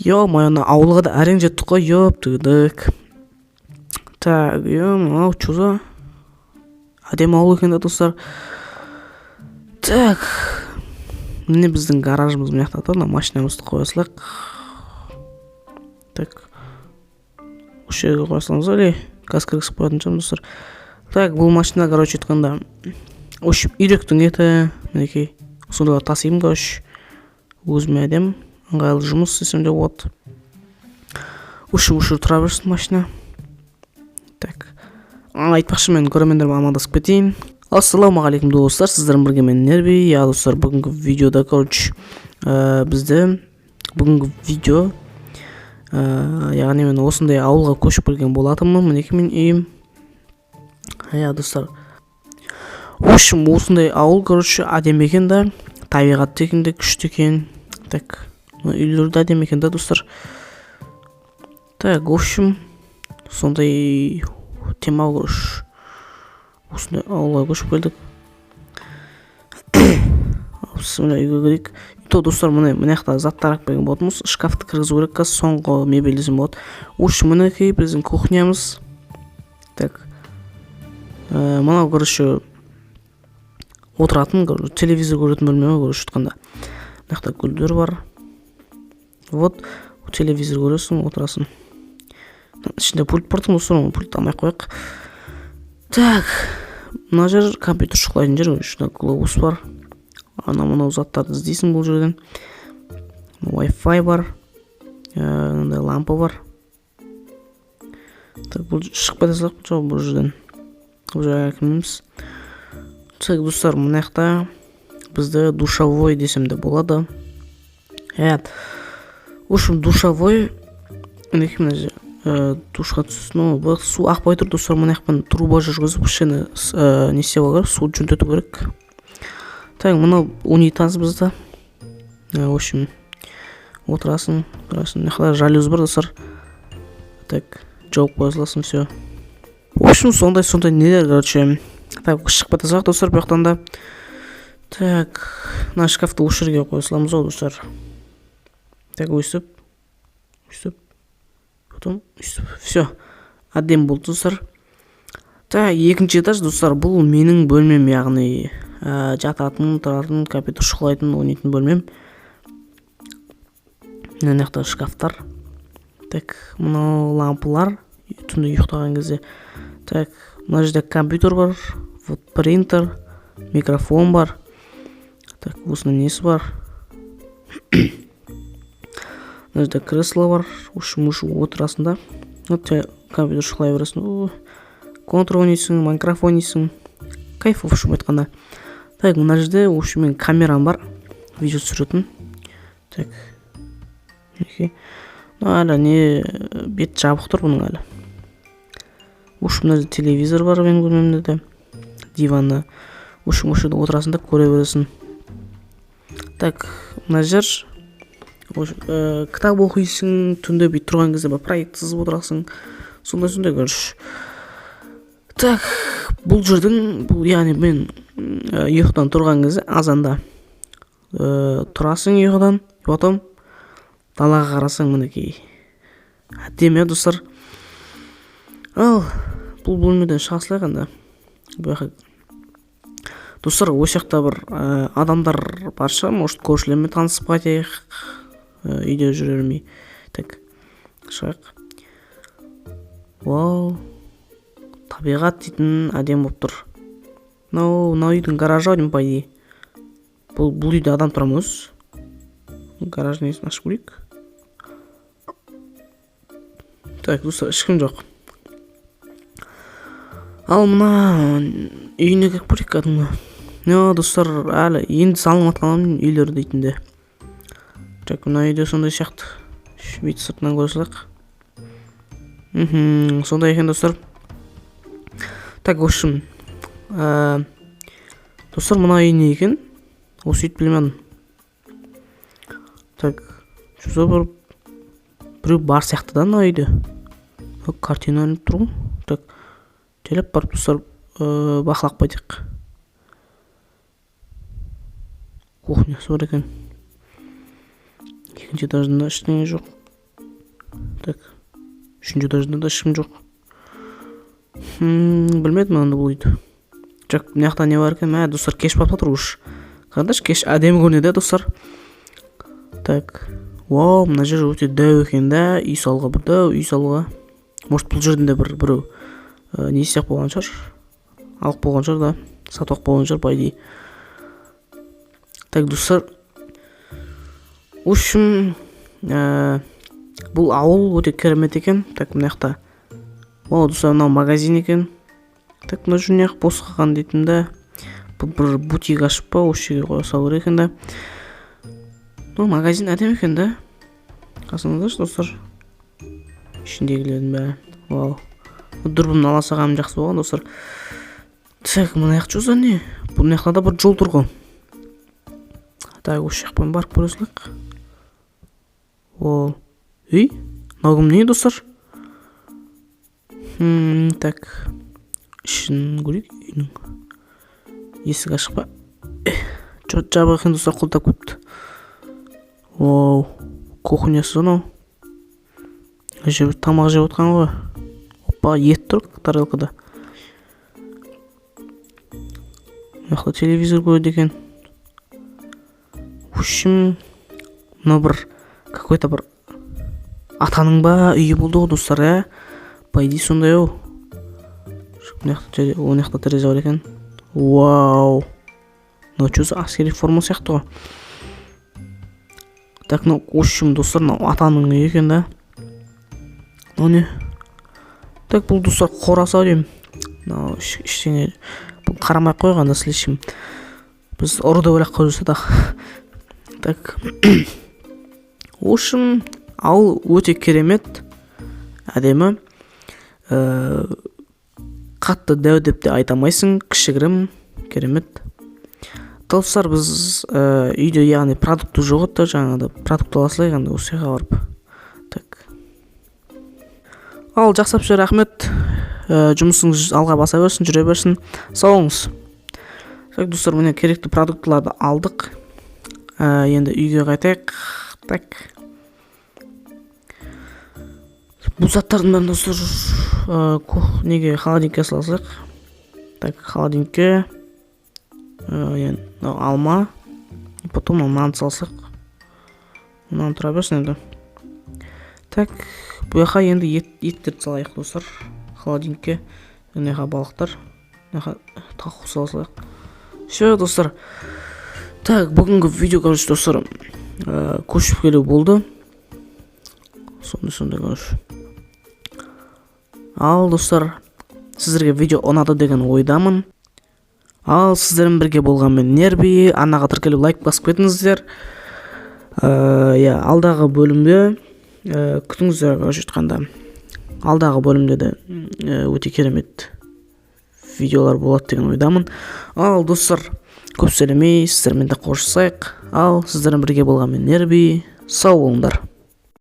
Ё-моё, ана ауылға да әрең жеттік қой, ёптігдік. Так, е, мынау чё за әдемі ауыл екен да, достар. Так, міне, біздің гаражымыз мына жақта тұр. Мына машинамызды қоя салайық. Так, осы жерге қоя саламыз ба или газ кіргізіп қоятын шығармыз, достар? Так, бұл машина, короче айтқанда, в общем, үйректің еті, мінекей, сондайлар тасимын. Короче, өзіме әдемі, ыңғайлы жұмыс істесем де болады. В общем, осы жерде тұра берсін машина. Так, айтпақшы, мен көрермендермен амандасып кетейін. Ассалаумағалейкум, достар, сіздермен бірге мен, Нерби. Иә, достар, бүгінгі видеода, короче, бізде бүгінгі видео, яғни мен осындай ауылға көшіп келген болатынмын. Мінекей, менің үйім. Иә, достар, в общем, осындай ауыл, короче, әдемі екен да, табиғат екен де күшті екен. Так, мына үйлер де әдемі екен да, достар. Так, в общем, сондай тема, короче, осындай ауылға көшіп келдік. Бісміллә, үйге кірейік. То, достар, міне, мына жақта заттар алып келген болатынбыз. Шкафты кіргізу керек қазір, соңғы мебель десем болады. В общем, мінекей, біздің кухнямыз. Так, мынау, короче, отыратын, короче, телевизор көретін бөлме ғой, короче айтқанда. Мына жақта гүлдер бар. Вот, телевизор көресің, отырасың. Ішінде пульт бар тұғын, достар, оны пультті алмай ақ қояйық. Так, мына жер компьютер шұқылайтын жер. Короче, глобус бар, анау мынау заттарды іздейсің бұл жерден. Wi-Fi бар, мынандай лампа бар. Так, бұл шығып кете салайық. Жоқ, бұл жерден, бұл жерге кірмейміз. Так, достар, мына жақта бізде душевой десем де болады. Иә, в общем, душевой, мінекей, мына жерде душқа түсесің. Ну, бұл су ақпай тұр, достар. Мына жақпен труба жүргізіп, кішкене не істеп алу керек, суды жөндету керек. Так, мынау унитаз бізде. В общем, отырасың, отырасың. Мына жақта жалюзи бар, достар. Так, жауып қоя саласың, все. В общем, сондай сондай нелер, короче. Так, шығып кете салайық, достар, бұл жақтан да. Так, мына шкафты осы жерге қоя саламыз ғой, достар. Так, өйстіп, өйстіп, потом өйстіп, все, әдемі болды, достар. Так, екінші этаж, достар, бұл менің бөлмем, яғни жататын, тұратын, компьютер шұқылайтын, ойнайтын бөлмем. Мына жақта шкафтар. Так, мынау лампалар, түнде ұйықтаған кезде. Так, мына жерде компьютер бар, вот, принтер, микрофон бар. Так, осының несі бар? Мына жерде кресло бар. В общем, отырасың да, вот, компьютер шұқылай бересің, Контр ойнайсың, Майнкрафт ойнайсың, кайф, в общем айтқанда. Так, мына жерде, в общем, менің камерам бар, видео түсіретін. Так, мінекей, әлі не, бет жабық тұр бұның әлі. В общем, мына жерде телевизор бар менің бөлмемде де, диванда. В общем, осы жерде отырасың да, көре бересің. Так, мына жер кітап оқисың, түнде бүйтіп тұрған кезде бір проект сызып отырасың, сондай сондай, короче. Так, бұл жердің, бұл, яғни мен ұйқыдан тұрған кезде, азанда тұрасың ұйқыдан, потом далаға қарасаң, мінекей, әдемі, иә, достар. Ал бұл бөлмеден шыға салайық енді бұл жаққа. Достар, осы жақта бір адамдар бар шығар, может, көршілермен танысып қайтайық, үйде жүре бермей. Так, шығайық. Вау, табиғат дейтін әдемі болып тұр. Мынау үйдің гаражы ау деймін, по идее. Бұл үйде адам тұра ма өзі? Гараждың несін ашып көрейік. Так, достар, ешкім жоқ. Ал мына үйіне кіріп көрейік кәдімгі. Достар, әлі енді салынып жатқан үйлер дейтін де. Так, мына үйде сондай сияқты. Бүйтіп сыртынан көре салайық. Сондай екен, достар. Так, в общем, достар, мына үй не екен? Осы үйді білмедім. Так, что бір біреу бар сияқты да мына үйде. Картина ілініп тұр ғой. Так, жайлап барып, достар, бақылап қайтайық. Кухнясы бар екен. Екінші этажында ештеңе жоқ. Так, үшінші этажда да ешкім жоқ. Білмедім енді бұл үйді. Жоқ, мына жақта не бар екен? Мә, достар, кеш батып жатыр уж. Қараңдаршы, кеш әдемі көрінеді, достар. Так, вау, мына жер өте дәу екен да, үй салуға, бір дәу үй салуға. Может, бұл жерден де бір біреу не істеп қойған шығар, алып қойған шығар да, сатып алып қойған шығар, по идее. Так, достар, в общем, бұл ауыл өте керемет екен. Так, мына жақта, вау, достар, мынау магазин екен. Так, мына жер неғып бос қалған дейтін да. Бұл бір бутик ашып па, осы жерге қоя салу керек екен да. Ну, магазин әдемі екен да. Қарасаңыздаршы, достар, ішіндегілердің бәрі. Вау, дүрбімді ала салғаным жақсы болған, достар. Так, мына жақ что за не? Бұл мына жақта да бір жол тұр ғой. Так, осы жақпен барып көре салайық. О, үй, мынау кім, не, достар? Так, ішін көрейік үйдің. Есік ашық па? Жоқ, жабық екен, достар, құлыптап кетіпті. Вау, кухнясы анау. Мына жерде тамақ жеп отқан ғой. Опа, ет тұр тарелкада. Мына жақта телевизор көреді екен. В общем, мынау бір какой-то бір атаның ба үйі болды ғой, достар, иә, по идее, сондай ау. Мына жақта, мына жақта терезе бар екен. Вау, мынау что за әскери форма сияқты ғой. Так, мынау, в общем, достар, мынау атаның үйі екен да. Мынау не? Так, бұл, достар, қорасы ау деймін. Мынау ештеңе, бұл қарамай ақ қояйық анда, слишком біз ұры деп ойлап қалып жүрсе. Так, в общем, ауыл өте керемет әдемі. Қатты дәу деп те айта алмайсың, кішігірім керемет. Достар, біз үйде, яғни продукты жоқ еді да, жаңағыдай продукт ала салайық енді осы жаққа барып. Так, ал жақсы, әпше, рахмет. Жұмысыңыз алға баса берсін, жүре берсін, сау болыңыз. Так, достар, міне, керекті продуктыларды алдық. Енді үйге қайтайық. Так, бұл заттардың бәрін, достар, неге, холодильникке сала салайық. Так, холодильникке енді мынау алма, потом мынаны салсақ, мынаны тұра берсін енді. Так, бұл жаққа енді еттерді салайық, достар, холодильникке. Мына жаққа балықтар, мына жаққа тауық сала салайық. Все, достар. Так, бүгінгі видео, короче, достар, көшіп келу болды. Сондай, сондай, короче. Ал, достар, сіздерге видео ұнады деген ойдамын. Ал сіздермен бірге болған мен, Нерби. Арнаға тіркеліп, лайк басып кетіңіздер. Иә, алдағы бөлімде күтіңіздер. Короче айтқанда, алдағы бөлімде де өте керемет видеолар болады деген ойдамын. Ал, достар, көп сөйлемей, сіздермен де қоштасайық. Ал сіздермен бірге болған мен, Нерби. Сау болыңдар.